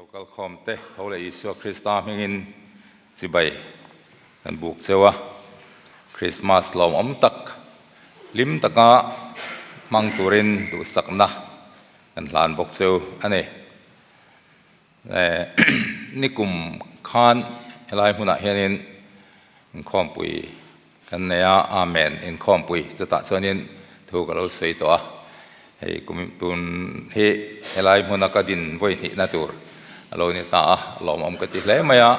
Lo kal khawm te tho leh Isua Krista hmingin chibai kan buk cheu a, Krismas lawmawm tak hlim taka hmang turin duhsakna kan hlan bawk cheu a ni. Nikum khan helai hmunah hianin inkhawmpui kan nei a, Amen inkhawmpui chutah chuanin thu ka lo sawi tawh a, hei kum tun hi helai hmuna ka din vawi hnihna tur a lo ni ta a, lawmawm ka ti hle mai a,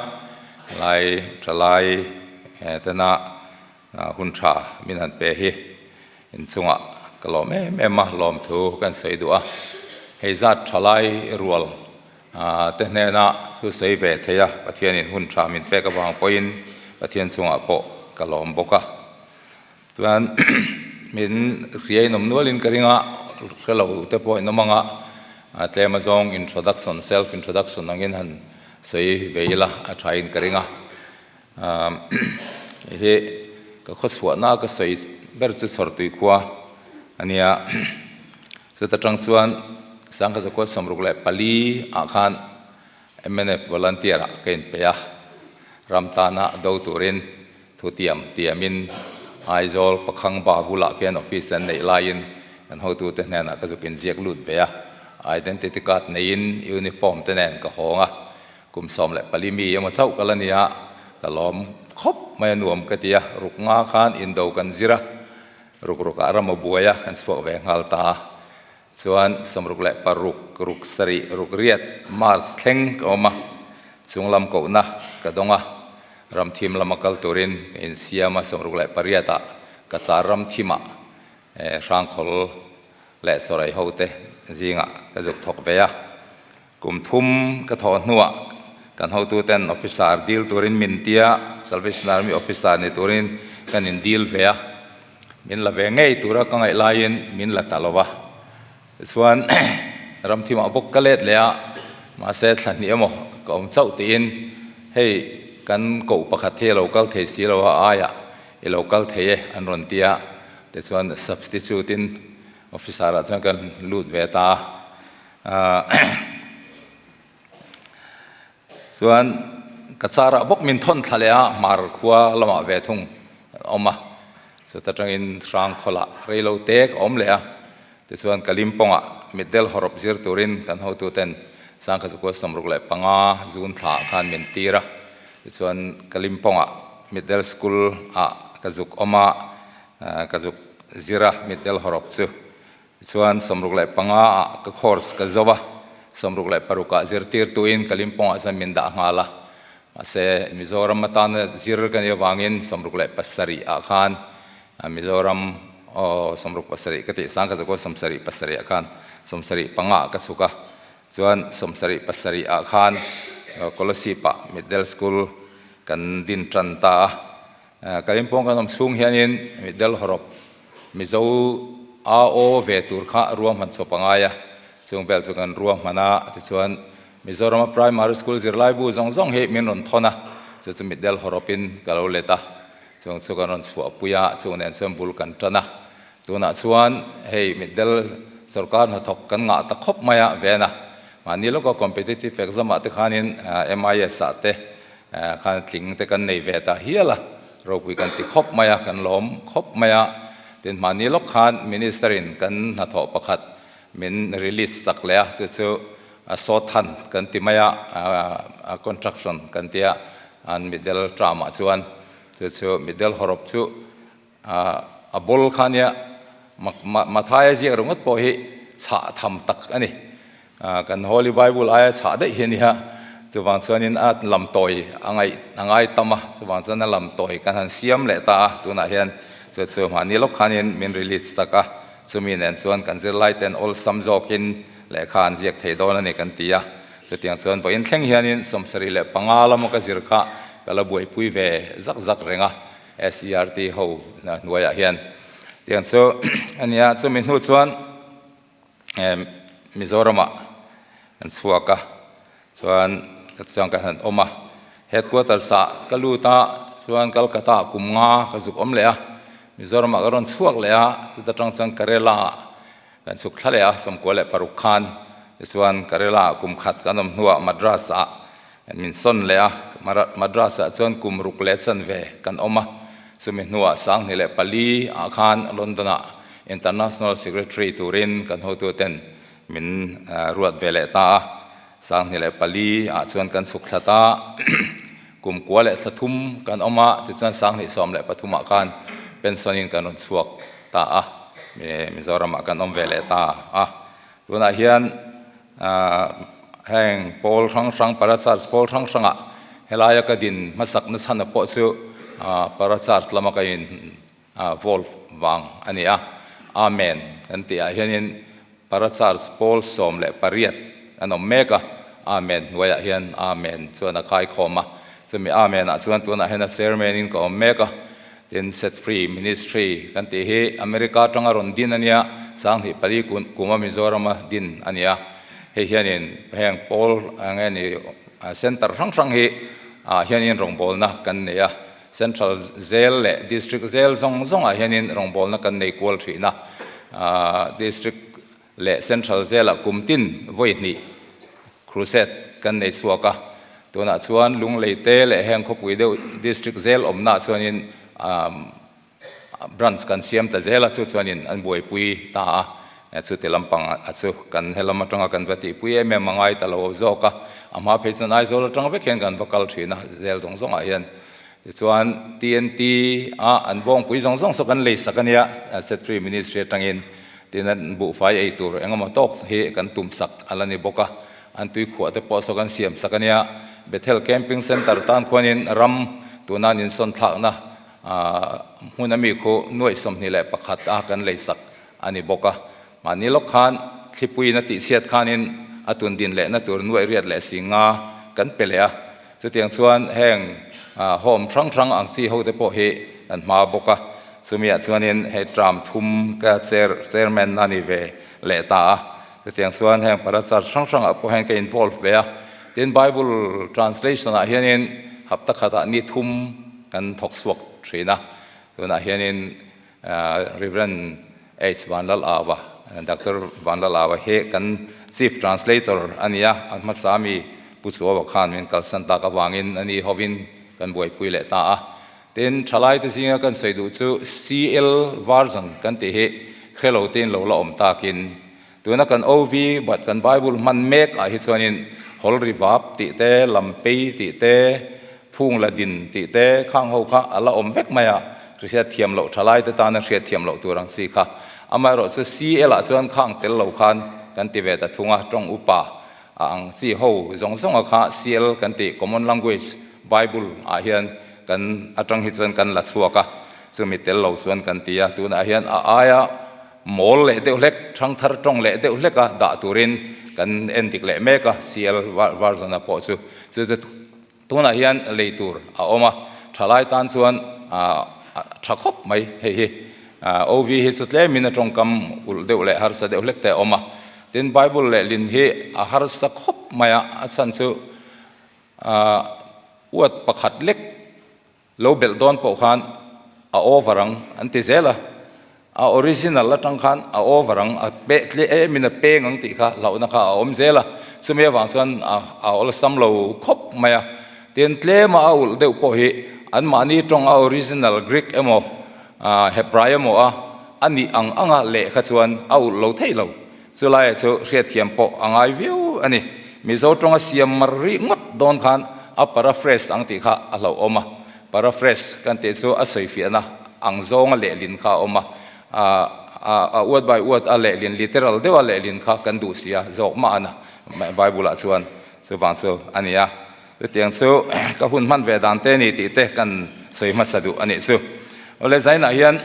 helai thalai tena hun tha min han pe hi inchungah ka lawm em em a, lawmthu kan sawi duh a, hei zat thalai rual te hnena thu sawi ve thei a, Pathianin hun tha min pek avang pawhin Pathian chungah pawh ka lawm bawk a. Chuan min hria in awm nualin ka ring a, hre lo te pawh in awm ang a, tlem azawng introduction, self introduction angin han sawi ve ila a tha in ka ring a. Hei hi ka khawchhuahna ka sawi ber chu Chhawrtui khua a nia. Chuta tang chuan Sangha Zakua 64 ah khan mnf volunteer ah ka inpeih a, ram tana do turin thu tiam tiamin Aizawl Pakhang Ba bulah khian office an neih laiin kan hotute hnenah ka zuk inziak lut ve a, identity card neiin uniform te nen ka hawng a. Kum 14 mi emaw chauh ka la ni a, ka lawm khawp mai a nuam ka ti a, ruk nga khan indo kan zir a, ruk ruk ah ram a buai a, kan chhuak ve nghal ta a, chuan 66, ruk sarih, ruk riat March thleng ka awm a, chung lam kohna ka dawng a, ram thim lama kal turin ka insiam a, 68 ah ka char ram thim ah Hrangkhawl leh Sawrai ho te zingah ka zuk thawk ve a. Kum thum ka thawh hnuah kan hotuten officer deal turin min tia, Salvation Army officer ni turin kan in deal ve a, min la ve ngei tura ka ngaih laiin min la ta lo va. Tichuan ramthimah bawk ka let leh a, mahse thla hnih emaw ka awm chauh tiin hei kan koh pakhat hi a lo kal thei si lo a, aiah i lo kal thei e an rawn tia, tichuan substitute in officer ah chuan kan lut ve ta a. Chuan ka charah bawk min thawn thla leh a, hmar khua lamah ve thung an awm a, chuta tangin Hrangkhawlah reilo te ka awm leh a, tichuan Kalimpongah mitdel hawrawp zir turin kan hotuten Sangkha Chukua 65 June thlaah khan min tir a, tichuan Kalimpongah mitdel school ah ka zuk awm a, ka zuk zir a mitdel hawrawp chu. Tichuan 65 ah ka course ka zo a, 66 ah zirtirtuin Kalimpongah chuan min dah nghal a. Mahse Mizoram atana zir ka nih avangin 67 ah khan Mizoram aw 67 ka tih sang ka zakua 77 ah khan 75 ah ka chhuk a. Chuan 77 ah khan Kolasib ah Middle School kan din tan ta a. Kalimpong kan awm chhung hianin Middle hawrawp Mizo AO ve tur kha ruahman chawp a ngai a, chung vel chu kan ruahman a, tichuan Mizorama Primary School zirlaibu zawng zawng hi min rawn thawn a, chu chu Middle hawrawpin ka lo let a, chung chu kan rawn chhuahpui a, chung nen chuan bul kan tan a, tunah chuan hei Middle sorkar hnathawk kan ngah ta khawp mai a ven a, mahni lawka competitive exam ah te khanin MIS ah te Khan tling te kan nei ve ta hial a, ropui kan ti khawp mai a, kan lawm khawp mai a. Tin, hmahni lawk khan Minister in kan hnathawh pakhat min release chak leh a, chu chu sawthan kan ti mai a, a contraction kan ti a, an middle term ah chuan chu chu middle hawrawp chu a ball kha nia Mathaia ziak ringawt pawh hi chhah tham tak a ni. Kan Holy Bible aia chhah daih hi a nia, chuvang chuanin a lam tawi a ngaih a ngai tam a, chuvang chuan a lam tawi kan han siam leh ta a, tunah hian chu chu mahni lawk khanin min release chak a, chumi nen chuan kan zirlai ten awlsam zawkin lehkha an ziak thei dawn a ni kan ti a, chutiang chuan vawiin thleng hianin 75 lama ka zir kha ka la buaipui ve zak zak reng a. SERT ho hnuaiah hian tiang chu a nia, chumi hnu chuan Mizoramah kan chhuak a, chuan ka chuan ka han awm a, headquarters ah ka lut a, chuan Calcutta ah kum nga ka zuk awm leh a, Mizoramah ka rawn chhuak leh a, chuta tang chuan Kerala ah kan chhuk thla leh a, 96 khan. Tichuan Kerala ah kum khat kan awm hnuah Madras ah min sawn leh a, Madras ah chuan kum ruk leh chanve kan awm a. Chumi hnuah 2004 ah khan London ah International Secretary turin kan hotuten min ruat ve leh ta a. 2004 ah chuan kan chhuk thla ta, kum kua leh thla thum kan awm a, tichuan 2013 ah khan pension in kan rawn chhuak ta a, Mizoram ah kan awm ve leh ta a. Tunah hian heng pawl hrang hrang Parachurch pawl hrang hrang ah helaia ka din hmasak na chhan pawh chu Parachurch lama ka in Volve vang a ni a, Amen kan tih ah hianin Parachurch pawl 18 an awm mek a, Amen hnuaiah hian Amen chuan a khaikhawm a, chumi Amen ah chuan tunah hian a chairman in ka awm mek a, tin Set Free Ministry kan tih hi America atanga rawn din a nia, 2004 kuma Mizorama din a ni a, hei hianin heng pawl eng nge ni center hrang hrang hi ah hianin rawngbawlna kan nei a. Central Jail leh District Jail zawng zawngah hianin rawngbawlna kan nei kual thin a, District leh Central Jail-ah kum tin vawi hnih Crusade kan nei chhuak a, tunah chuan Lunglei te leh heng khawpui deuh District Jail awmnaah chuanin Branch kan siam ta zel a, chu chuanin an buaipui ta a. Chuti lampang a chu kan helam atanga kan va tihpui em em a ngai ta lo zawk a, a hma phei chuan Aizawl atang vek hian kan va kal thin a, zel zawng zawngah hian. Tichuan TNT a an bawngpui zawng zawng saw kan lei sak a nia, Set Free Ministry atangin tin an buhfai ei tur engemaw tawk hi kan tum sak a la ni bawk a, an tuikhuah te pawh saw kan siam sak a nia. Bethel Camping Centre tan khuanin ram tuna an insawn thlakna hmun ami khu nuaih 21 a kan lei sak a ni bawk a. Mahni lawk khan thlipuiin a tihchhiat khanin a tun din lehna tur nuaih riat leh si nga kan pe leh a. Chutiang chuan heng home hrang hrang ang chi ho te pawh hi kan hma bawk a. Chumiah chuanin hei term thum ka chair chairman a ni ve leh ta a. Chutiang chuan heng parachurch hrang hrangah pawh hian ka involve ve a. Tin Bible translation ah hianin hapta khatah ni thum kan thawk chhuak thin a. Tunah hianin Rev. H. Vanlalawa, Doctor Vanlalawa hi kan Chief Translator a ni a, a hmasa mi Pu Chuaua khan min kalsan tak avangin a ni hovin kan buaipui leh ta a. Tin, thalaite zinga kan sawi duh chu CL version kan tih hi hrelo tein lo la awm takin tuna kan OV but kan Bible hman mek ah hi chuanin Hawlri vap tih te, Lampei tih te, Phung la din tih te khang ho kha a la awm vek mai a, hriat thiam loh tha lai te tana hriat thiam loh tur ang si kha. Amaherawhchu CL ah chuan khang tel lo khan kan ti ve ta thung a, tawng upa a ang chi ho zawng zawng a kha CL kan tih Common Language Bible ah hian kan atang hi chuan kan la chhuak a, chumi tel lo chuan kan ti a, tunah hian a aia mawl leh deuh hlek, thangthar tawng leh deuh hlek a dah turin kan en dik leh mek a, CL version a pawh chu chu chu. Tunah hian lei tur a awm a, thalai tan chuan tha khawp mai hei hi. OV hi chu tlemin a tawngkam ulh deuh leh harsa deuh hlek te a awm a. Tin, Bible lehlin hi a harsa khawp mai a, a chhan chu uat pakhat lek lo belh dawn pawh khan a over ang an ti zel a. A original atang khan a over ang, a peh tle em in a peng ang tih kha hlauhna kha a awm zel a, chumi avang chuan a awlsam lo khawp mai a. Tin, tlema a ulh deuh pawh hi anmahni tawng a original Greek emaw Hebrai emaw a a nih ang anga leh kha chuan a ulh lo thei lo. Chulaiah chu hriatthiam pawh a ngai viau a ni. Mizo tawnga siam mar rih ngawt dawn khan a paraphrase ang tih kha a hlauhawm a. Paraphrase kan tih chu a sawifiahna ang zawnga lehlin kha a awm a, a word by word a lehlin, literal deuha lehlin kha kan duh si a, zawk mah a na Bible ah chuan chuvang chu a ni a. Chutiang chu ka hun hman ve dan te ni tih te kan sawi hmasa duh a nih chu. Awle zainah hian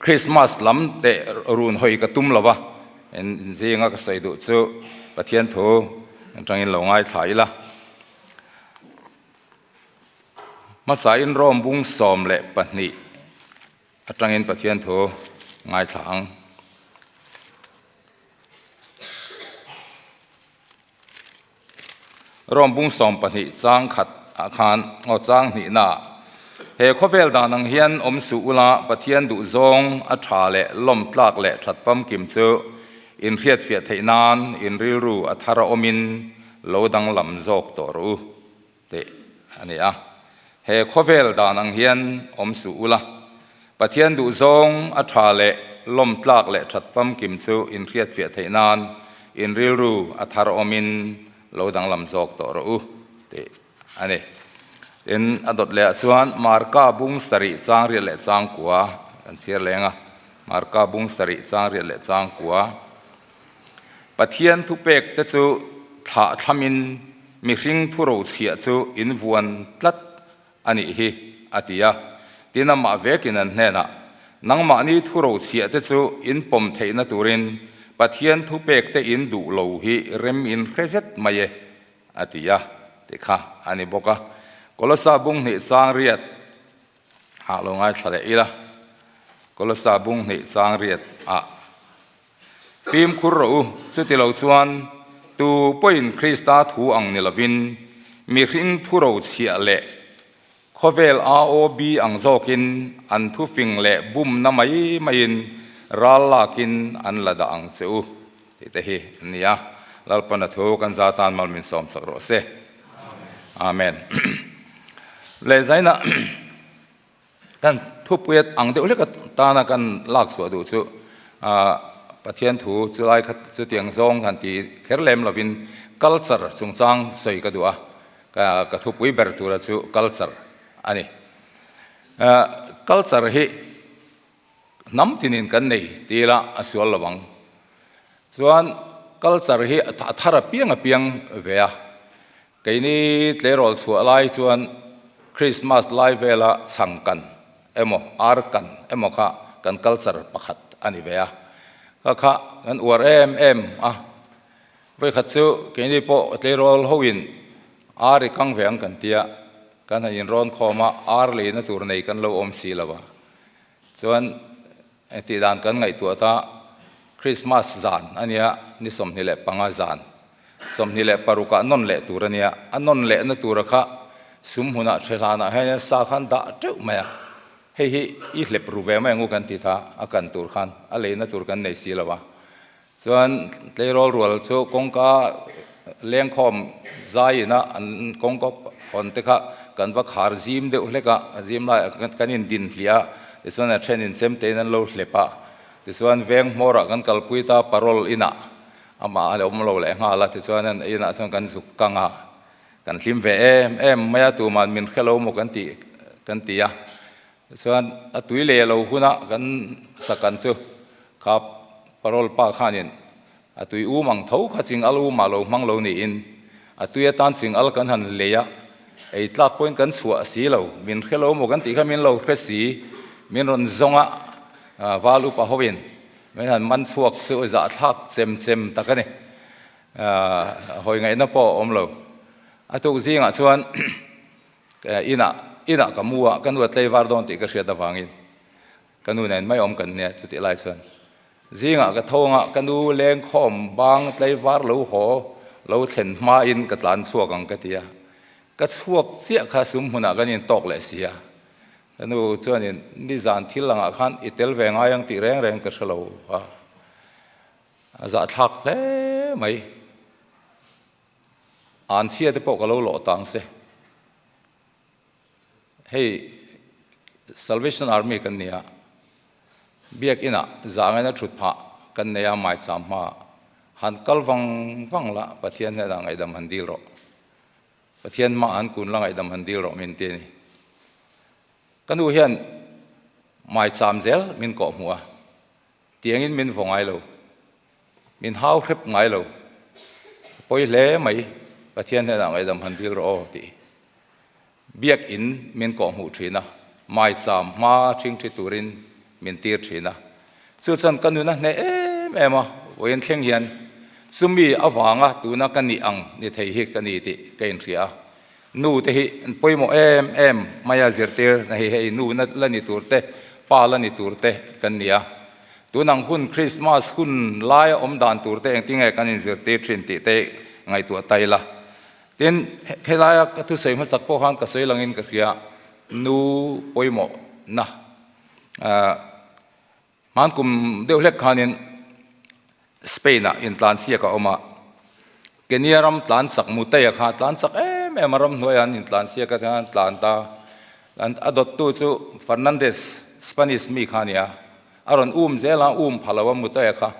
Christmas lam teh run hawi ka tum lo va, zinga ka sawi duh chu Pathian thu atangin lo ngaithla ila. Hmasain Rome bung 12 atangin Pathian thu ngaithla ang. Rome bung 12 chang khat ah khan aw chang hnihna ah he khawvel dan ang hian awm suh ula Pathian duhzawng a tha leh lawm tlak leh that famkim chu. In hriatfiah theih nan in rilru a thar a awmin lo danglam zawk tawh rawh u tih a ni a. He khawvel dan ang hian awm suh ula, Pathian duhzawng a tha leh lawm tlak leh that famkim chu in hriatfiah theih nan in rilru a thar awmin lo danglam zawk tawh rawh u tih a ni. Tin, a dawt lehah chuan Marka bung sarih chang riat leh chang kua kan chhiar leng a, Marka bung sarih chang riat leh chang kua. Pathian thupek te chu thlah thlamin mihring thuro chhiah chu in vuan tlat a nih hi, a ti a. Tin, amah vekin an hnenah, Nangmahni thuro chhiah te chu in pawm theihna turin Pathian thupek te in duh lo hi rem in hre zet mai e, a ti a, ti kha a ni bawk a. Kolosa bung hnih chang riat ah lo ngaithla leh ila, Kolosa bung hnih chang riat ah fimkhur rawh u, chuti lo chuan tu pawhin Krista thu ang ni lovin mihring thu rochhiah leh Khawvel AOB ang zawkin an thufing leh bumna mai maiin ral lakin an la dah ang che u tih te hi an ni a. Lalpana thu kan za tan mal min sawm sak rawh se. Amen. Leh zaina kan thupui ang deuh hlek atana kan lak chhuah duh chu Pathian thu chulai kha chutiang zawng han ti kher lem lovin culture chungchang sawi ka duh a. Ka thupui ber tura chu culture a ni. Culture hi hnam tinin kan nei ti ila a sual lo ang. Chuan culture hi a thar apiang apiang ve a. Keini tleirawl chhuah lai chuan Christmas lai vela chhang kan emaw ar kan emaw kha kan culture pakhat a ni ve a. Kha kha kan uar em em a. Vawikhat chu keini pawh tleirawl hoin ar i kang ve ang kan tia, kan han inrawn khawm a, ar leina tur nei kan lo awm si lo a. Chuan tih dan kan ngaihtuah ta, Christmas zan a nia, ni 25 zan, 26 ah nawn leh tur a nia, a nawn lehna tura kha sum hmunah ṭhe hlanah hian sa khan dah ṭeuh mai a, hei hi i hlep ru ve mai ang u kan ti ta, a kan tur khan a leina tur kan nei si lo a. Chuan tleirawl rual chu kawngka lengkhawm zaiin a an kawngka hawn te kha kan va khar zim deuh hlek a, a zim laiah kan in din hliah a, tichuan a then in chem tein an lo hlep a, tichuan veng hmawrah kan kalpui ta parol inah amah a awm lo leh nghal a, tichuan an inah chuan kan zuk kang a, kan hlim ve em em mai a, tuman min hre lo maw kan tih kan ti a, Chuan a tui leh lo huna kan sakan chu kha parol pa khanin a tui um ang tho kha ching al umah lo hmang lo niin a tui atan ching al kan han lei a, ei tlak pawhin kan chhuah si lo, min hre lo maw kan tih kha min lo hre si, min rawn zawng a, val upa hoin min han man chhuak chu zahthlak chem chem tak a ni, hawi ngaihna pawh a awm lo. A tuk zingah chuan. Inah, inah ka mu a, ka nu a tlei var dawn tih ka hriat avangin ka nu nen mai awm kan nia chutih lai chuan zingah ka tho anga ka nu lengkhawm bang tlei var lo haw lo thlen hmain ka tlan chhuak ang ka ti a, ka chhuak chiah kha sum hmunah kan intawk leh si a, ka nu chuanin nizan thil langah khan i tel ve ngai ang tih reng reng ka hre lo a, a zahthlak hle mai. Anchhia te pawh ka lo lawh tang se. Hei Salvation Army kan ni a, Biak inah zahngaina thut phah kan nei a, maicham hmaah han kal vang vang la, Pathian hnenah ngaihdam han dil rawh. Pathian hmaah han kun la ngaihdam han dil rawh min ti a ni. Ka nu hian maicham zel min kawhhmuh a, tiangin min vaw ngai lo. Min hau hrep ngai lo. A pawi hle mai, Pathian hnenah ngaihdam han dil rawh aw tih. Biakinn min kawhhmuh thin a, maicham hma ṭhing ṭhi turin min tir thin a. Chu chuan ka nun a hneh em em a, vawiin thleng hian chumi avanga tuna ka nih ang ni thei hi ka ni tih ka inhria a. Nu te hi an pawimawh em em mai a, zirtir na hi hei nu na la ni tur te, pa la ni tur te kan ni a. Tunang hun Krismas hun laia awm dan tur te engtinge kan inzirtir thin tih te ngaihtuah ta ila. Tin, helaia ka thusawi hmasak pawh khan ka sawi langin ka hria, nu pawimawh na hmankum deuh hlek khanin. Spain-ah intlansiak a awm a, Kenya ram tlan chak Mutai-a kha tlan chak em em a, ramhnuaiah an intlansiak a tiang an tlan ta. A dawttu chu Fernandez, Spanish mi kha a ni a, a rawn um zel a, um pha lo a Mutai-a kha.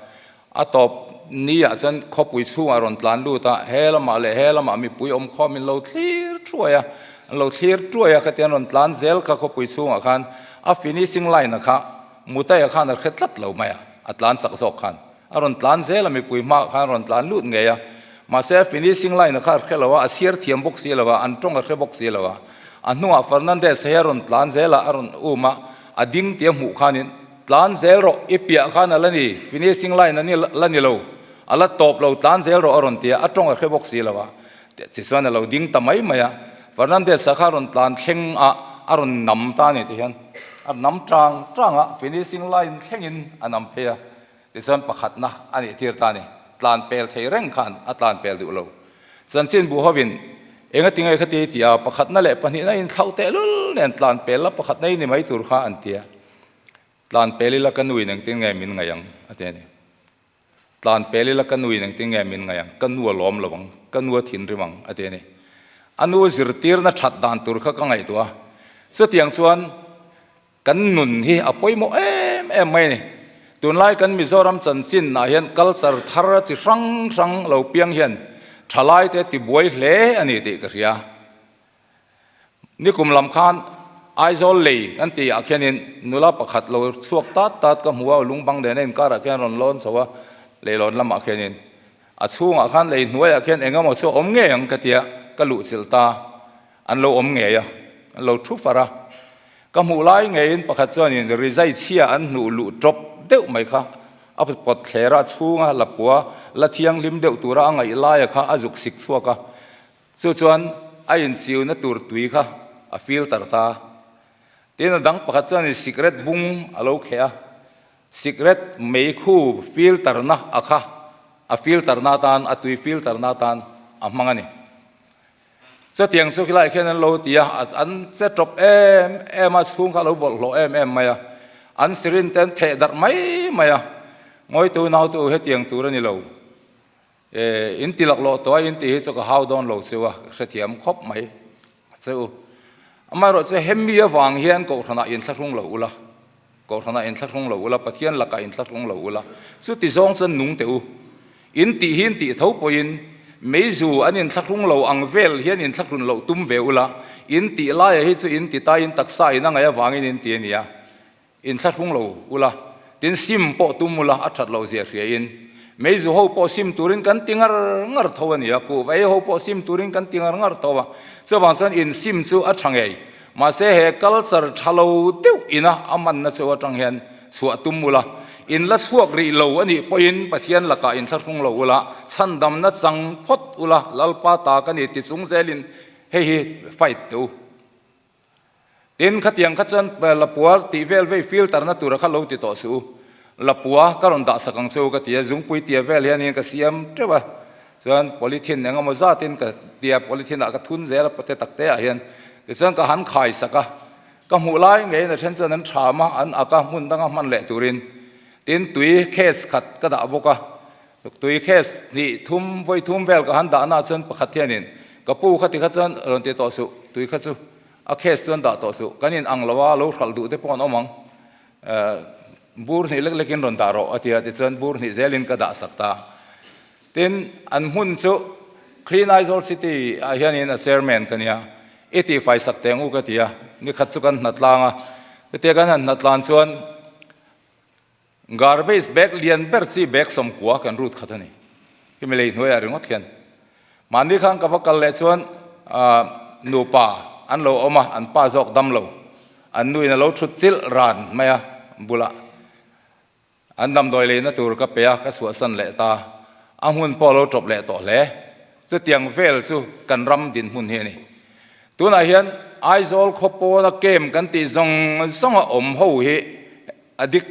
A tawp ni-ah chuan khawpui chhungah a rawn tlan lut a, he lamah leh he lamah mipui awm khawm in lo thlir thuai a, an lo thlir tuai a, khatiang an rawn tlan zel kha khawpui chhungah khan a finishing line-a kha Mutai-a khan a hre tlat lo mai a, a tlan chak zawk khan a rawn tlan zel a, mipui hmaah khan a rawn tlan lut ngei a, mahse a finishing line-a kha a hre lo a, a chhiar thiam bawk si lo a, an tawng a hre bawk si lo a, a hnungah Fernandes hi a rawn tlan zel a, a rawn um a, a ding tih a hmuh khanin tlan zel rawh, i piah khan a la ni, finishing line a ni la ni lo, a la tawp lo, tlan zel rawh a rawn ti a, a tawng a hre bawk si lo a, tichuan a lo ding ta mai mai a, Fernandes-a kha a rawn tlan thleng a, a rawn nam ta a ni tihian a nam tang tang a, finishing line thlengin a nam phei a, tichuan pakhatna a nih tir ta a ni, tlan pel thei reng khan a tlan pel duh lo. Chanchin bu hovin enga tinge kha ti ti a, pakhatna leh pahnihna inthlauh tehlul nen tlan pel la pakhatna i ni mai tur kha an ti a, tlan pel ila ka nuin engtin nge min ngaih ang a ti a ni. Tlan pel ila ka nuin engtin nge min ngaih ang, ka nu a lawm lo ang, ka nu a thinrim ang a ti a ni. A nu zirtirna that dan tur kha ka ngaihtuah a, chutiang chuan kan nun hi a pawimawh em em mai a ni. Tunlai kan Mizoram chanchin ah hian culture thar chi hrang hrang lo piang hian thalaite tibuai hle a ni tih ka hria. Nikum lam khan Aizawl lei kan tih ah khianin nula pakhat lo chhuak tat tat ka hmu a, lungbang nena inkarah khian a rawn lawn chho a, leilawn lamah khianin a chhungah khan lei hnuaiah khian eng emaw chu a awm ngei ang ka tia ka luh chilh ta, an lo awm ngei a, an lo thu far a. Ka hmuh lai ngeiin pakhat chuanin rizai chhia an hnuh luh tawp deuh mai kha a pawt thler a, a chhunga lapua la thianghlim deuh tura a ngaih laia kha a zuk sik chhuak a. Chu chuan a inchiuna tur tui kha a filter ta. Tin, a dang pakhat chuan sikret bung a lo kheh a, sikret meikhu filter na a kha a filter na atan, a tui filter na atan a hmang a ni. Chutiang chu khilaiah khian an lo ti a, an che tawp em em a, chhung kha a lo bawlhhlawh em em mai a, an syringe te an theh darh mai mai a, Ngawitu nautu hetiang tur a ni lo. E, in ti laklawh tawh a, in tih hi chu ka hau dawn lo cheu a, hrethiam khawp mai che u. Amaherawh chu hemi avang hian Kohhranah inthlahrung lo ula, Kohhranah inthlahrung lo ula, Pathian lakah inthlahrung lo ula, chuti zawng chuan nung teh u. In tih hi in tih tho pawhin meizu an inthlahrung lo ang vel hian inthlahrun loh tum ve ula, in tih laia hi chu in ti ta, in taksa in a ngaih avangin in ti a nia. Inthlahrung lo ula, tin sim pawh tum ula a that loh zia hria in meizu ho pawh sim turin kan ti ngar ngar tho a ni a, kuhva ei ho pawh sim turin kan ti ngar ngar tho a, chuvang chuan in sim chu a tha ngei. Mahse he culture tha lo deuh ina a manna chu atang hian chhuah tum ula, in la chhuak rih lo a nih pawhin Pathian lakah inthlahrung lo ula, chhandamna chang phawt ula, Lalpa ta ka ni ti chung zelin hei hi fight teh u. Tin, khatiang kha chuan Lapua tih vel vei filter na tura kha lo ti tawh suh u. Lapua ka rawn dah sak ang che u ka ti a, zungpui tia vel hianin ka siam teuh a, chuan polythene eng emaw zatin ka tia polythene ah ka thun zel a pate tak te ah hian. Tichuan ka han khai sak a, ka hmuh lai ngeiin a then chuan an tham a, an ak a, hmun danga hman leh turin. Tin, tui case khat ka dah bawk a, Tui case hnih thum vawi thum vel ka han dah na chuan pakhat hianin ka pu kha ti kha chuan rawn ti tawh suh, tui kha chu a case chuan dah tawh suh, kan in ang lo a, lo hralh duh te pawh an awm ang, bur hnih lek lekin rawn dah rawh a ti a, tichuan bur hnih zelin ka dah sak ta. Tin, an hmun chu Clean Aizawl City ah hianin a chairman ka nia, i tihfai sak teh ang u ka ti a, nikhat chu kan hnatlang a, chutia kan han hnatlan chuan Garbage bag lian ber chi bag 90 kan rut khat a ni. Hemi lei hnuaiah ringawt hian. Mahni khan ka va kal leh chuan nupa an lo awm a, an pa zawk dam lo. An nuin a lo thut chilh ran mai a bulah. An damdawi leina tur ka pe a, ka chhuahsan leh ta. A hmun pawh a lo tawp leh tawh hle. Chutiang vel chu kan ram dinhmun hi a ni. Tunah hian Aizawl khaw pawna camp kan tih zawng zawnga awm ho hi A dik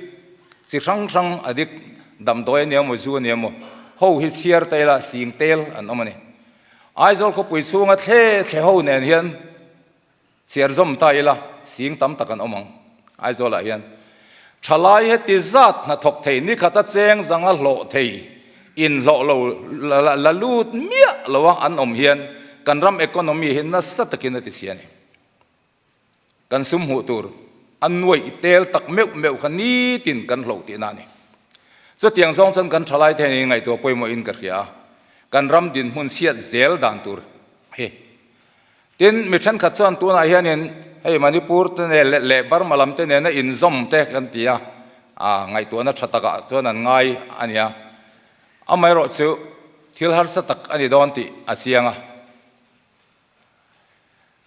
chi hrang hrang, a dik damdawi a nia maw, zu a nia maw, ho hi chhiar ta ila sing tel an awm a ni. Aizawl khawpui chhunga thle thle ho nen hian chhiar zawm ta ila sing tam tak an awm ang Aizawlah hian. Thalai heti zat hnathawk thei, ni khata cheng zanga hlawh thei. Inhlawh lo la lut miah lo a an awm hian kan ram economy hi nasa takin a ti chhia a ni. Kan sum hmuh tur a nuaih tel tak meuh meuh kha nitin kan hloh tihna a ni. Chutiang zawng chuan kan thalai te hian ngaihtuah pawimawhin ka hria a, kan ram dinhmun chhiat zel dan tur hi. Tin, mi thenkhat chuan tunah hianin hei Manipur te nen leh leh Burma lam te nena inzawm te kan ti a, aa ngaihtuahna tha takah chuan an ngai a nia. Amaherawh chu thil harsa tak a ni dawn tih a chiang a.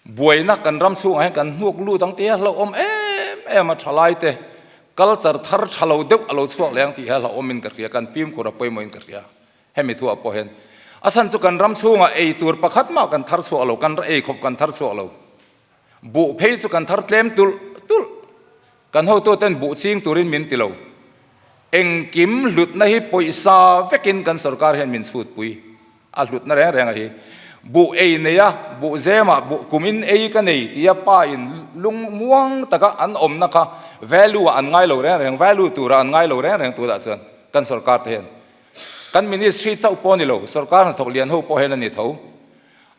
Buaina kan ram chhungah hian kan hnuk lut ang tih hi a hlauhawm em em a, thalai te culture thar tha lo deuh a lo chhuak leh ang tih hi a hlauhawmin ka hria, kan fimkhur a pawimawhin ka hria. Hemi thuah pawh hian a chhan chu kan ram chhungah ei tur pakhat mah kan thar chhuah lo, kan ei khawp kan thar chhuah lo. Buh phei chu kan thar tlem tulh tulh. Kan hotuten buh ching turin min ti lo. Engkim hlutna hi pawisa vekin kan sorkar hian min chhutpui. A hlutna reng reng a hi. Buh ei nei a, buh zemah buh kumin ei ka nei tia pa in lung muang taka an awmna kha value ah an ngai lo reng reng, value turah an ngai lo reng reng tunah chuan kan sorkar te hian. Kan ministry chauh pawh a ni lo, sorkar hnathawk lian ho pawh hian a ni tho.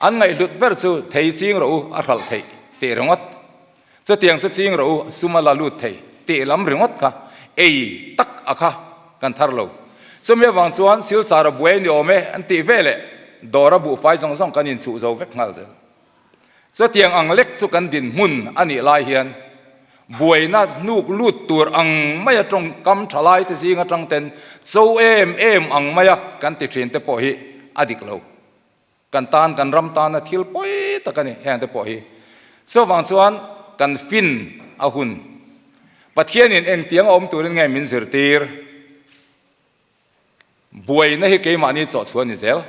An ngaihhlut ber chu thei ching rawh u a hralh theih tih ringawt. Chutiang chu ching rawh u sum a la lut thei tih lam ringawt kha ei tak a kha kan thar lo. Chumi avang chuan Silchar a buai ni awm e an tih veleh dawr a buhfai zawng zawng kan inchhuh zo vek nghal zel. Chutiang ang lek chu kan dinhmun a nih lai hian buaina hnuk lut tur ang maia tawngkam thalaite zing atang ten cho em em ang maia kan ti thin te pawh hi a dik lo. Kan tan, kan ram tana thil pawi tak a ni heng te pawh hi. Chuvang chuan kan fin a hun. Pathianin engtiang a awm turin nge min zirtir? Buaina hi keimahni chawhchhuah a ni zel.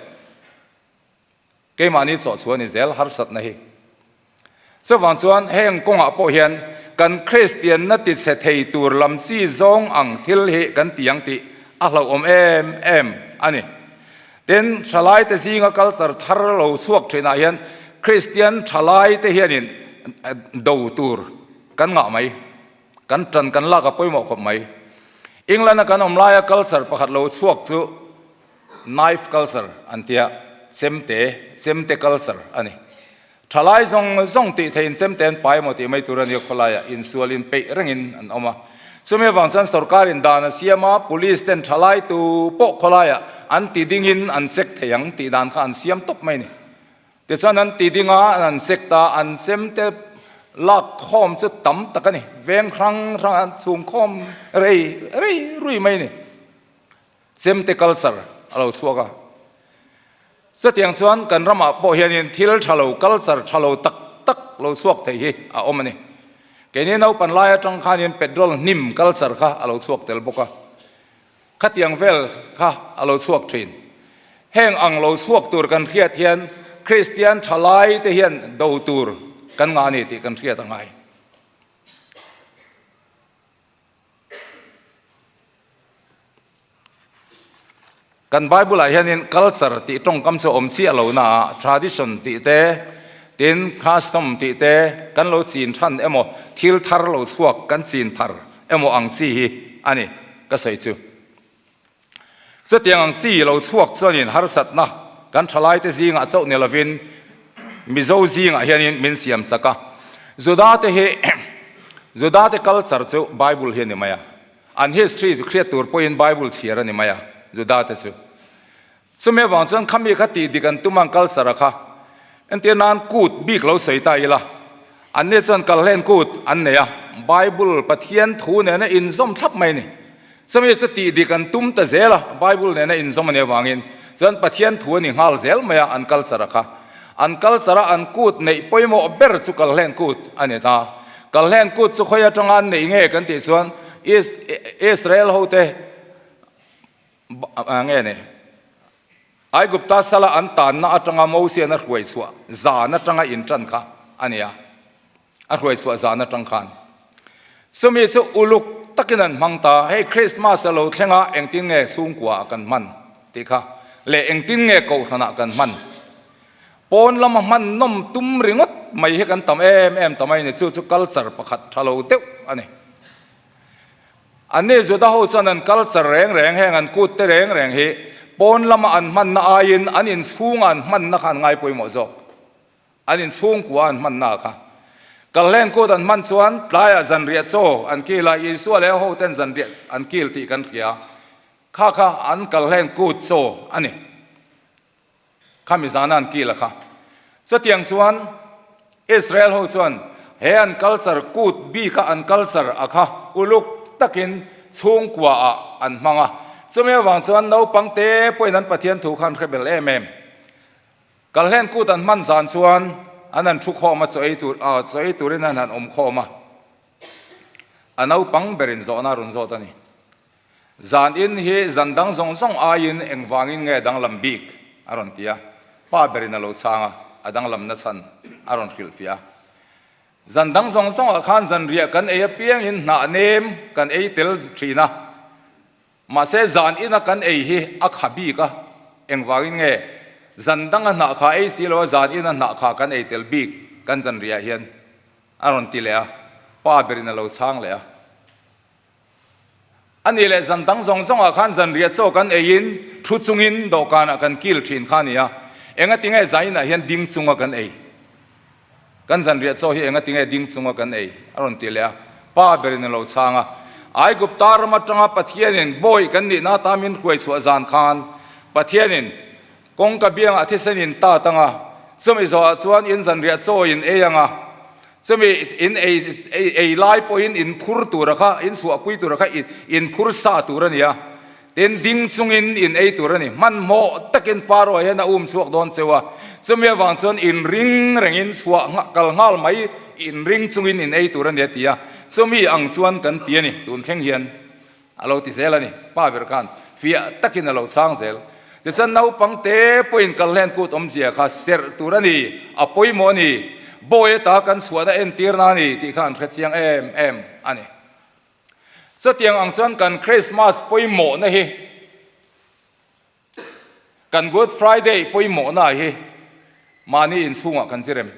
Keimahni chawhchhuah a ni zel harsatna hi. Chuvang chuan heng kawngah pawh hian kan Kristianna tichhe thei tur lam chi zawng ang thil hi kan ti ang tih a hlauhawm em em a ni. Tin, thalaite zinga culture thar lo chhuak thinah hian Kristian thalaite hianin do tur kan ngah mai, kan tan kan lak a pawimawh khawp mai. England-a kan awm laia culture pakhat lo chhuak chu Knife culture an tia, chemte, chemte culture a ni. Thalai zawng zawng tih theihin chemte an pai emaw tih mai tur a nia khawlaiah insual inpeih rengin an awm a. Chumi avang chuan sorkarin dan a siam a, police ten thalai tu pawh khawlaiah an ti dingin an check thei ang tih dan kha an siam tawp mai a ni. Tichuan an ti ding a, an check ta, an chemte lak khawm chu tam tak a ni, veng hrang hrang an chhung khawm rei rei rui mai a ni. Chemte culture a lo chhuak a. Chutiang chuan kan ramah pawh hianin thil tha lo, culture tha lo tak tak lo chhuak thei hi a awm a ni. Keini naupan lai atang khanin petrol hnim culture kha a lo chhuak tel bawk a. Khatiang vel kha a lo chhuak thin. Heng ang lo chhuak tur kan hriat hian Kristian thalai te hian do tur kan ngah a ni tih kan hriat a ngai. Kan Bible ah hianin culture tih tawngkam chu awm chiah lo na ah tradition tih te, tin custom tih te kan lo chin than emaw thil thar lo chhuak kan chin thar emaw ang chi hi a ni ka sawi chu. Chutiang ang chi lo chhuak chuanin harsatna kan thalaite zingah chauh ni lovin Mizo zingah hianin min siam chak a. Judate hi Judate culture chu Bible hi a ni mai a. An history chu hriat tur pawhin Bible chhiar a ni mai a Judate chu. Chumi avang chuan khami kha tih dik an tum ang culture a kha. Entir nan kut bik lo sawi ta ila. Anni chuan kalhlen kut an nei a, Bible Pathian thu nena inzawm thlap mai a ni. Chumi chu tih dik an tum ta zel a, Bible nena inzawm a nih avangin chuan Pathian thu a ni nghal zel mai a, an culture a kha. An culture a an kut neih pawimawh ber chu kalhlen kut a ni ta. Kalhlen kut chu khawi atanga an neih nge kan tih chuan Israel hote nge ni? Aigupta sala an tanna atanga Mosian a hruai chhuah zan atanga intan kha a ni a, a hruai chhuah zan atang khan. Chumi chu uluk takin an hmang ta, hei Christmas a lo thleng a, engtin nge chhungkua ah kan hman tih kha leh engtin nge kohhran ah kan hman. Pawn lama hman nawm tum ringawt mai hi kan tam em em ta mai a ni, chu chu culture pakhat tha lo deuh a ni. Anni Juda ho chuan an culture reng reng heng an kut te reng reng hi Pawn lama an hmanna aiin an inchhunga an hmanna kha an ngai pawimawh zawk. An inchhungkua an hmanna kha. Kalhlen kut an hman chuan tlaiah zanriah chaw an kil a, Isua leh a hoten zanriah an kil tih kan hria. Kha kha an kalhlen kut chaw a ni. Khami zana an kil a kha. Chutiang chuan Israel ho chuan he an culture kut bika an culture a kha uluk takin chhungkua ah an hmang a. Chumi avang chuan naupang te pawhin an Pathian thu kha an hre bel em em. Kalhlen kut an hman zan chuan an han thu khawm a, chaw ei tur ah chaw ei turin an han awm khawm a. A naupang berin zawhna a rawn zawt a ni. Zan in hi zan dang zawng zawng aiin engvangin nge danglam bik? a rawn ti a. Pa berin a lo chhang a, a danglam nachhan a rawn hrilhfiah a. Zan dang zawng zawngah khan zanriah kan ei apiangin hnah nem kan ei tel thin a. Mahse zan ina kan ei hi a kha bik a, engvangin nge zan danga hnah kha ei si lo a zan ina hnah kha kan ei tel bik kan zanriah hian a rawn ti leh a, pa berin a lo chhang leh a. A nih leh zan dang zawng zawngah khan zanriah chaw kan eiin thu chungin dawhkanah kan kil thin kha a ni a, engatinge zainah hian ding chunga kan ei? Kan zanriah chaw hi engatinge ding chunga kan ei? a rawn ti leh a, pa berin a lo chhang a. Aigupta ram atanga Pathianin bawi kan nihna ata min hruai chhuah zan khan Pathianin kawngka biangah thisen in tat ang a, chumi zawhah chuan in zanriah chaw in ei ang a, chumi in ei ei lai pawhin in phur tura kha, in chhuahpui tura kha in phur sa tur a ni a. Tin, ding chungin in ei tur a ni. Hmanhmawh takin Pharaoh hian a um chhuak dawn cheu a, chumi avang chuan in ring rengin chhuah kal nghal mai in ring chungin in ei tur a ni a ti a, chumi ang chuan kan ti a ni, tun thleng hian a lo ti zel a ni. Pa ber khan fiah takin a lo chhang zel. Tichuan naupang te pawhin kal hlen kut awmzia kha serh tur a ni, a pawimawh a ni, bawi ata kan chhuahna entirna a ni tih kha an hrechiang em em a ni. Chutiang ang chuan kan Christmas pawimawhna hi, kan Good Friday pawimawhna hi mahni inchhungah kan zirem.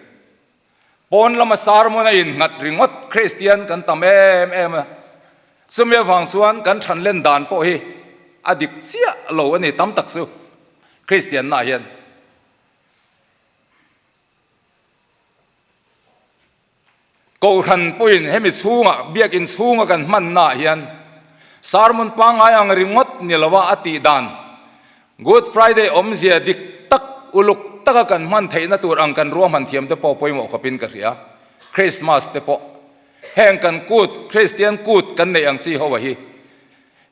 Pawn lama sermon a innghat ringawt Kristian kan tam em em a, chumi avang chuan kan thanlen dan pawh hi a dik chiah lo a ni tam tak chu Kristianna hian. Kohhran pawhin hemi chhungah, biakinn chhunga kan hmannaah hian sermon pangngai ang ringawt ni lova a tih dan, Good Friday awmzia dik tak, uluk taka kan hman theihna tur ang kan ruahman thiam te pawh pawimawh khawpin ka hria. Christmas te pawh heng kan kut, Kristian kut kan neih ang chi ho a hi.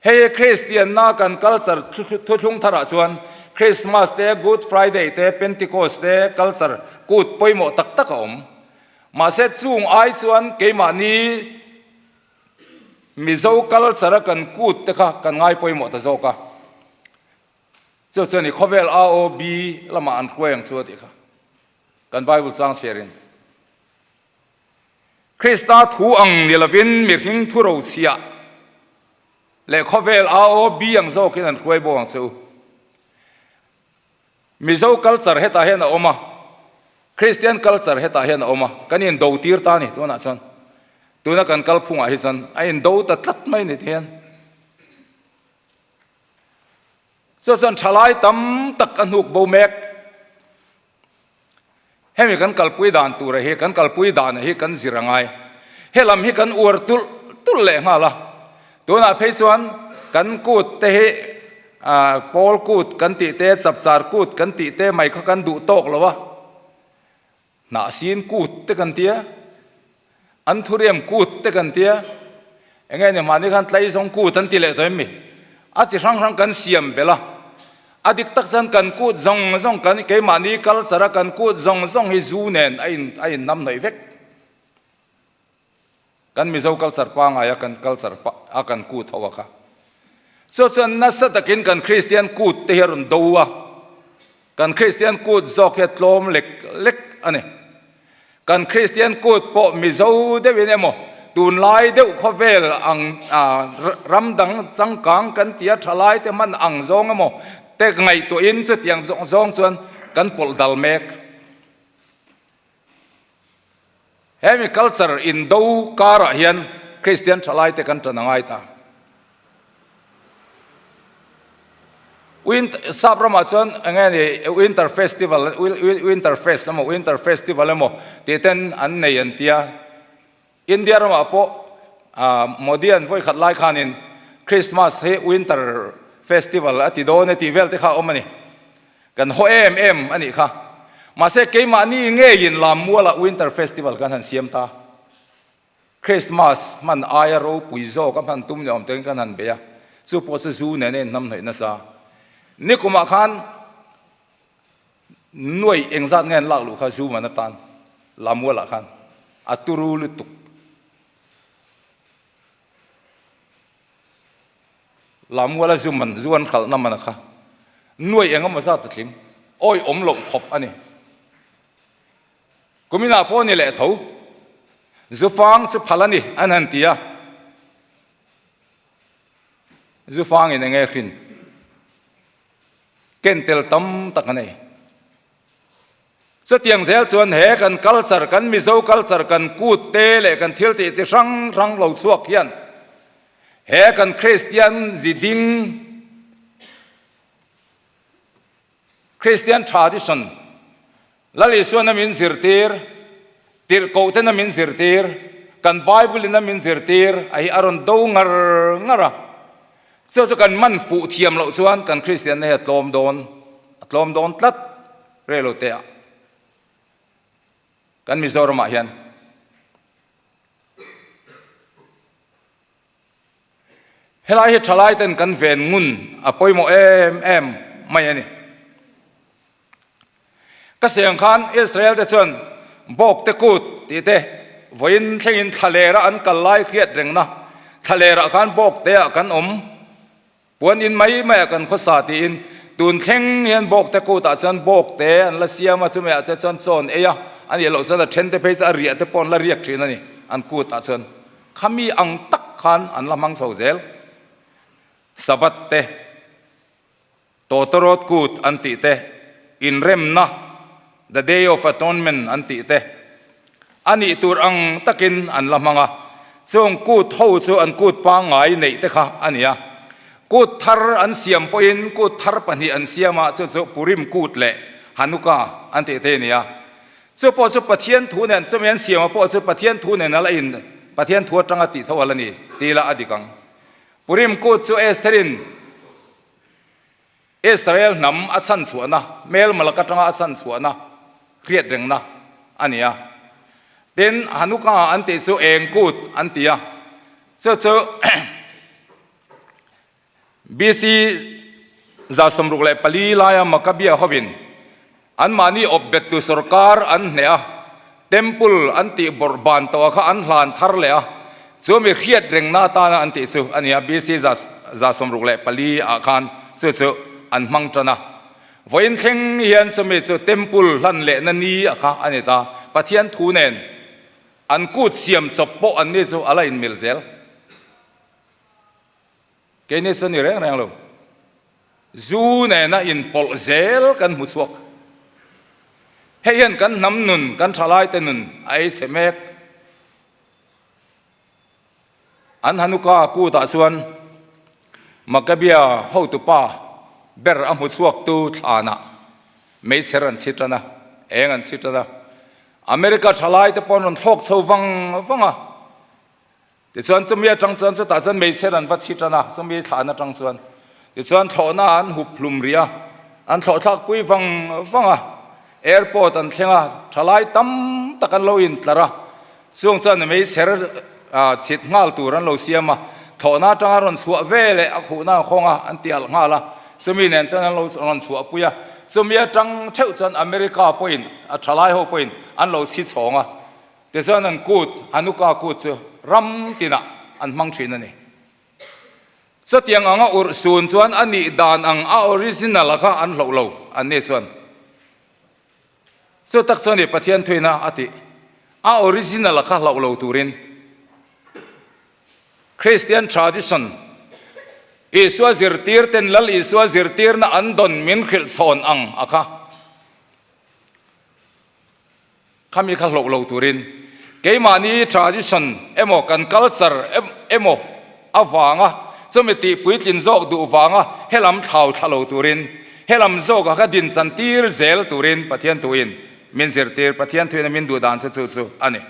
Hei hi Kristianna kan culture thuthlung tharah chuan Christmas te, Good Friday te, Pentecost te culture kut pawimawh tak tak a awm. Mahse chung ai chuan keimahni Mizo culture a kan kut te kha kan ngai pawimawh ta zawk a. Chu chuan i khawvel AOB lamah an hruai ang chu a tih kha kan Bible chang chhiarin. Krista thu ang ni lovin mihring thu rochhiah leh khawvel AOB ang zawkin an hruai bawk ang che u. Mizo culture hetah hian a awm a, Kristian culture hetah hian a awm a, kan indo tir ta a ni tunah chuan. Tuna kan kalphungah hi chuan a indo ta tlat mai ni tihian. Chu chuan thalai tam tak a hnuk bo mek. Hemi kan kalpui dan tura hi, kan kalpui dana hi kan zir a ngai. He lam hi kan uar tulh tulh leh nghal a. Tunah phei chuan kan kut te hi pawl kut kan tih te, chapchar kut kan tih te mai kha kan duh tawk lo a. Hnahsin kut te kan tia, an thuriam kut te kan tia, enge ni mahni khan tlaizawng kut an ti leh tawh em mi? A chi hrang hrang kan siam belh a, a dik tak chuan kan kut zawng zawng kan keimahni culture a kan kut zawng zawng hi zu nen a in a inhnamhnawih vek. Kan Mizo culture pangai a kan culture a kan kut ho a kha. Chu chuan nasa takin kan Kristian kut te hi a rawn do a. Kan Kristian kut zawk hi a tlawm lek lek a ni. Kan Kristian kut pawh Mizo deuhin emaw tunlai deuh khawvel ang ram dang changkang kan tia thalai te hman ang zawng emaw te ngaihtuahin chutiang zawng zawng chuan kan pawlh dal mek. Hemi culture indo karah hian Kristian thalaite kan tan a ngai ta. Win sap ramah chuan eng nge ni winter festival winter fest emaw winter festival emaw tih ten an nei an tia. India ramah pawh Modi an vawi khat lai khanin Christmas hi winter festival a ti dawn e tih vel te kha a awm a ni. Kan haw em em a nih kha. Mahse keimahni ngeiin Lammualah winter festival kan han siam ta. Christmas hman aia ropui zawk a hman tum ni awm tein kan han bei a, chu pawh chu zu nen a inhnamhnawih nasa. Nikumah khan nuaih engzat nge an lak luh kha zu man atan Lamualah khan a turu lutuk. Lamuala zu man, zu an hralhna man a kha nuaih engemaw zat a tling, awihawm loh khawp a ni. Kuminah pawh ni leh tho, Zufang chu phal a ni an han ti a, Zufangin eng nge hrin ken tel tam tak a nei. Chutiang zel chuan he kan culture, kan Mizo culture, kan kut te leh kan thil tih chi hrang hrang lo chhuak hian he kan Kristian ziding, Kristian tradition, Lal Isuan a min zirtir, tirhkohten a min zirtir, kan Bible in a min zirtir a hi a rawn do ngar ngar a. Chu chu kan man fuh thiam loh chuan kan Kristianna hi a tlawm dawn, a tlawm dawn tlat rei lo te ah. Kan Mizoram ah hian. Helai hi thalai ten kan ven ngun a pawimawh em em mai a ni. Ka siang khan Israel te chuan bawk te kut tih te vawiin thlengin thlalera an kal lai hriat rengna thlalerah khan bawk te ah kan awm Puan in mai mai ah kan khawsa tiin tun thleng hian bawk te kut ah chuan bawk te an la siam a, chumi ah te chuan chaw an ei a, a nih loh chuan a then te phei chu a riah te pawh an la riak thin a ni, an kut ah chuan khami ang tak khan an la hmang chho zel. Sabbath te, Tawtawrawt kut an tih te, inremna, the day of atonement an tih te, a nih tur ang takin an la hmang a, chung kut ho chu an kut pangngai neih te kha a ni a. Kut thar an siam pawhin kut thar pahnih an siam a, chu chu Purim kut leh Hanukkah an tih te a ni a. Chu pawh chu Pathian thu nen, chumi an siam a pawh chu Pathian thu nen a la in, Pathian thu atanga tih tho a la ni ti ila a dik ang. Purim kut chu Estherin Israel hnam a chhan chhuahna, hmelma lak atanga a chhan chhuahna hriat rengna a ni a. Tin, Hanukkah an tih chu eng kut an ti a, chu chu BC 64 laia Maccabea hovin anmahni awpbettu sorkar an hneh a, Temple an tih bawrh ban tawh kha an hlan thar leh a, chu mi hriat rengna atana an tih chu a ni a, BC 64 ah khan chu chu an hmang tan a. Vawiin thleng hian chumi chu Temple hlan lehna ni a kha a ni ta, Pathian thu nen an kut siam chawp pawh an ni chu a la inmil zel. Keini chu a ni reng reng lo. Zu nena inpawlh zel kan hmu chhuak. Hei hian kan hnam nun, kan thalaite nun a ei chhe mek. An Hanukkah kutah chuan Maccabea hotupa ber a hmu chhuaktu thlanah meichher an chhi tan a, eng an chhi tan a. America thalaite pawh an rawn thlawk chho vang vang a. Tichuan chumi atang chuan chutah chuan meichher an va chhi tan a, chumi thlan atang chuan. Tichuan thlawhna an hup hlum rih a, an thlawh thlak pui vang vang a, airport an thleng a, thalai tam tak an lo intlar a, chung chuan meichher chhit nghal tur an lo siam a, thlawhna atanga rawn chhuah ve leh a khuhna an khawng a, an ti alh nghal a, chumi nen chuan an lo rawn chhuah pui a, chumi atang theuh chuan America pawhin a thalai ho pawhin an lo chhi chhawng a. Tichuan an kut, Hanukkah kut chu ram tinah an hmang thin a ni. Chutiang anga urh sun chuan a nih dan ang a original a kha an hloh lo an ni chuan. Chu tak chuan i Pathian thuina a tih a original a kha hloh lo turin Christian tradition Isua zirtir ten Lal Isua zirtirna an dawn min hrilh chhawn ang a kha. Khami kha hloh lo turin keimahni tradition emaw kan culture emaw avanga Chumi tih puitlin zawk duh vanga helam thlau thla lo turin, helam zawka ka din chan tir zel turin Pathian thuin min zirtir, Pathian thuin a min duh dan chu chu chu a ni.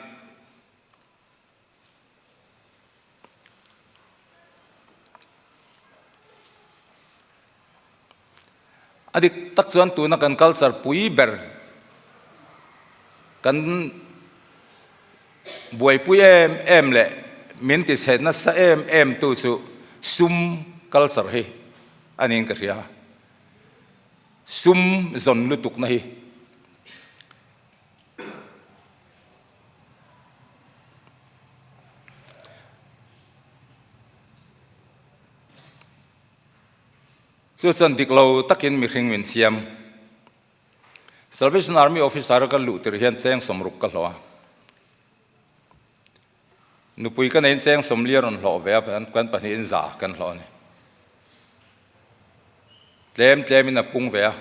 A dik tak chuan tuna kan culture pui ber kan buaipui em em leh min ti chhe nasa em em tu chu sum culture hi a niin ka hria. Sum zawn lutukna hi. Chu chuan dik lo takin mihring min siam. Salvation Army officer a ka luh tir hian cheng sawmruk ka hlawh a. Nupui ka neiin cheng sawmli a rawn hlawh ve a, kan pahnihin za kan hlawh a ni. Tlem tlemin a pung ve a.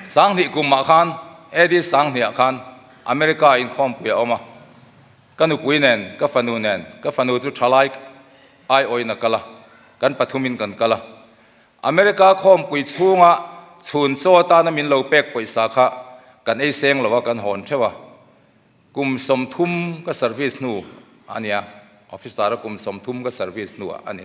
Sanghnih kumah khan, AD Sanghnih ah khan America inkhawmpui a awm a. Ka nupui nen, ka fanu nen, ka fanu chu thalai aiawin a kal a, kan pathumin kan kal a. America khawmpui chhunga chhun chaw atana min lo pek pawisa kha kan ei seng lo a, kan hawn theuh a. Kum 30 ka service hnu a nia, officer a kum 30 ka service hnu a ni.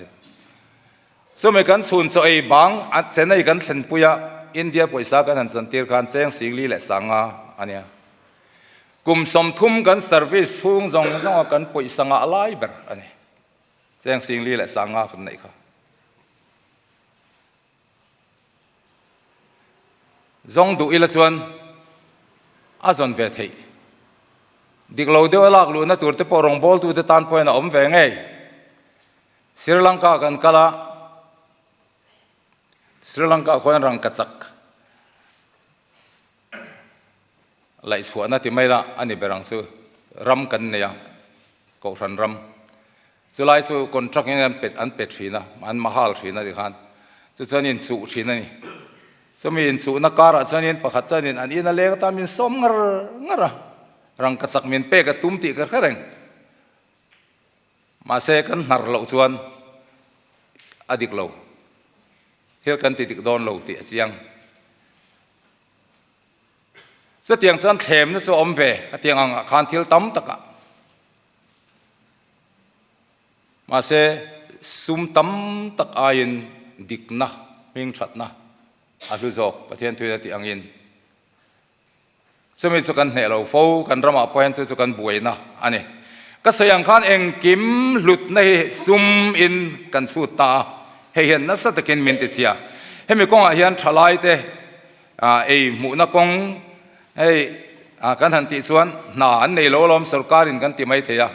Chumi kan chhun chaw ei bang a Chennai kan thlenpui a, India pawisa kan han chantir khan cheng singli leh sanga a nia. Kum 30 kan service chhung zawng zawng a kan pawisa ngah lai ber a ni. Cheng singli leh sanga kan neih kha. Zawng duh ila chuan a zawn ve theih. Dik lo deuh a lak luhna tur te pawh rawngbawltute tan pawhin a awm ve ngei. Sri Lanka kan kal a, Sri Lanka khuan rangkachak laihchhuahna ti mai la a ni ber ang chu, ram kan nei a, kohhran ram. Chulai chu contract in an pe an pe thin a, an mahal thin a tikhan chu chuan inchuh thin a ni. Chumi inchuhna karah chuanin pakhat chuanin an in a leng atan min sawm ngar ngar a, rangkachak min pek a tum tih ka hre reng. Mahse kan hnar loh chuan a dik lo, thil kan ti dik dawn lo tih a chiang. Chutiang chuan thlemna chu a awm ve, khatiang angah khan thil tam takah. Mahse sum tam tak aiin dikna, hmingthatna a hlu zawk Pathian thuin a tih angin. Chumi chu kan hneh lo fo, kan ramah pawh hian chu chu kan buaina a ni. Ka sawi ang khan engkim hlutna hi sum in kan chhut ta a, hei hian nasa takin min ti chhia. Hemi kawngah hian thalaite ei hmuhna kawng hei kan han tih chuan hna an nei lo alawm sorkarin kan ti mai thei a.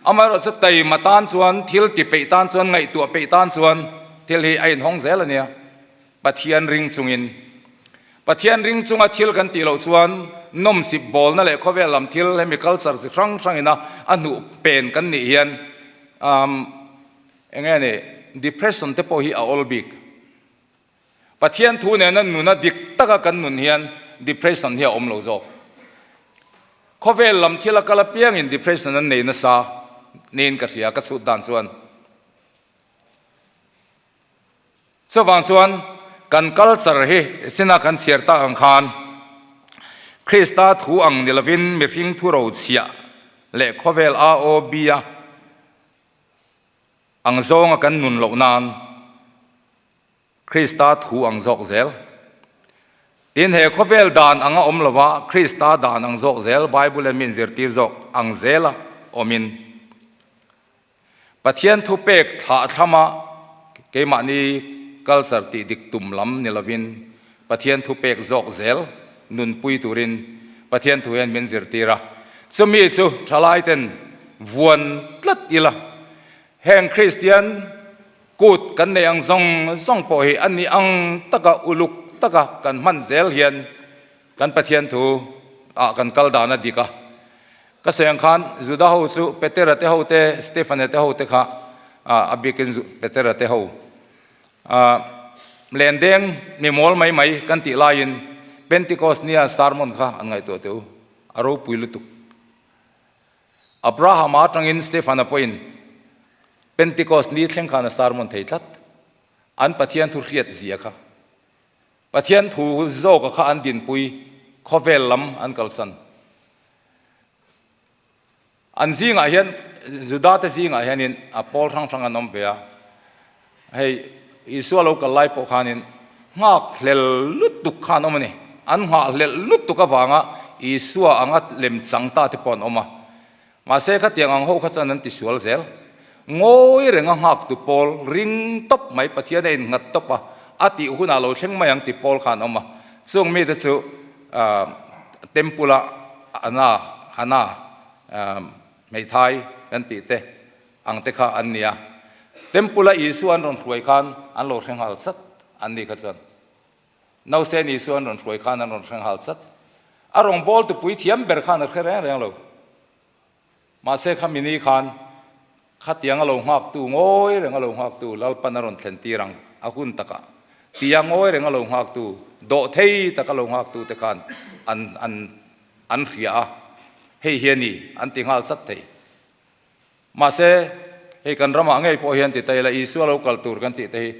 Amaherawhchu taima tan chuan thil ti peih tan chuan ngaihtuah peih tan chuan thil hi a inhawng zel a nia. Pathian ring chungin. Pathian ring chunga thil kan tih loh chuan nawmsip bawlna leh khawvel lam thil hemi culture chi hrang hrangina a hnuh pen kan nih hian umm eng nge ni depression te pawh hi a awl bik. Pathian thu nena nuna dik taka kan nun hian depression hi a awm lo zawk. Khawvel lam thil a kal apiangin depression an nei nasa niin ka hria ka chhut dan chuan. Chuvang chuan kan culture hi china kan chhiar tak ang khan Krista thu ang ni lovin mihring thu rochhiah leh khawvel AOB-a ang zawnga kan nun loh nan Krista thu ang zawk zel. Tin, he khawvel dan anga awm lova Krista dan ang zawk zel Bible in min zirtir zawk ang zela awmin Pathian thupek thlah thlama keimahni culture tih dik tum lam ni lovin Pathian thupek zawk zel nunpui turin Pathian thu hian min zirtir a. Chumi chu thalaiten vuan tlat ila heng Kristian kut kan neih ang zawng zawng pawh hi a nih ang taka uluk taka kan hman zel hian kan Pathian thu ah kan kal dan a dik a. Ka sawi ang khan Juda ho chu Petera te ho te, Stephane te ho te kha a bikin Petera te ho lendeng ni mawl mai mai kan tih laiin Pentecost nia sermon kha an ngaihtuah teh u, a ropui lutuk. Abrahama atangin Stephane pawhin. Pentecost ni thleng khan a sermon thei tlat. An Pathian thu hriat zia kha. Pathian thu zawka kha an dinpui khawvel lam an kalsan. An zingah hian Juda te zingah hianin a pawl hrang hrang an awm ve a. Hei Isua lo kal lai pawh khanin nghak hlel lutuk kha an awm a ni. An nghah hlelh lutuk avanga Isua anga lem chang ta te pawh an awm a. Mahse khatiang ang ho kha chuan an tisual zel. Ngawi renga nghaktu pawl ring tawp mai Pathian a innghat tawp a, a tih hunah lo thleng mai ang ti pawl kha an awm a. Chung mite chu Temple a Ana, Hana, hmeithai kan tih te ang te kha an ni a. Temple a Isua an rawn hruai khan an lo hre nghal chat an ni kha chuan. Nausên Isua an rawn hruai khan an rawn hre nghal chat. A rawngbâwl tupui thiam ber khan a hre reng reng lo. Mahse kha mini khan khatiang a lo nghaktu, ngawi reng a lo nghaktu Lalpan a rawn thlen tir ang a hun takah tia ngawi reng a lo nghaktu, dawhthei taka lo nghaktu te khan an an an hria a, hei hi a ni an ti nghal chat thei. Mahse, hei kan ramah ngei pawh hian ti ta ila Isua lo kal tur kan tih te hi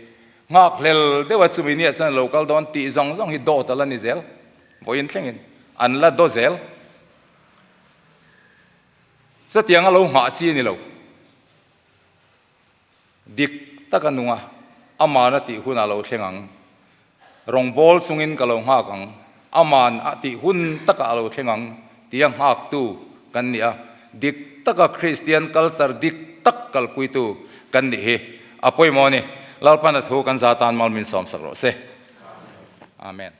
nghak hlel deuh a chumi nia chuan lo kal dawn tih zawng zawng hi dawt a la ni zel. Vawiin thlengin an la daw zel. Chutiang a lo nghah chi a ni lo. Dik taka nung a, aman a tih hunah lo thleng ang. Rawngbâwl chungin ka lo nghâk ang, aman a tih hun takah a lo thleng ang tia nghâktu kan ni a. Dik taka Kristian culture dik tak kalpuitu kan nih hi a pawimawh a ni. Lalpan a thu kan za tan mal min sawmsak rawh se. Amen.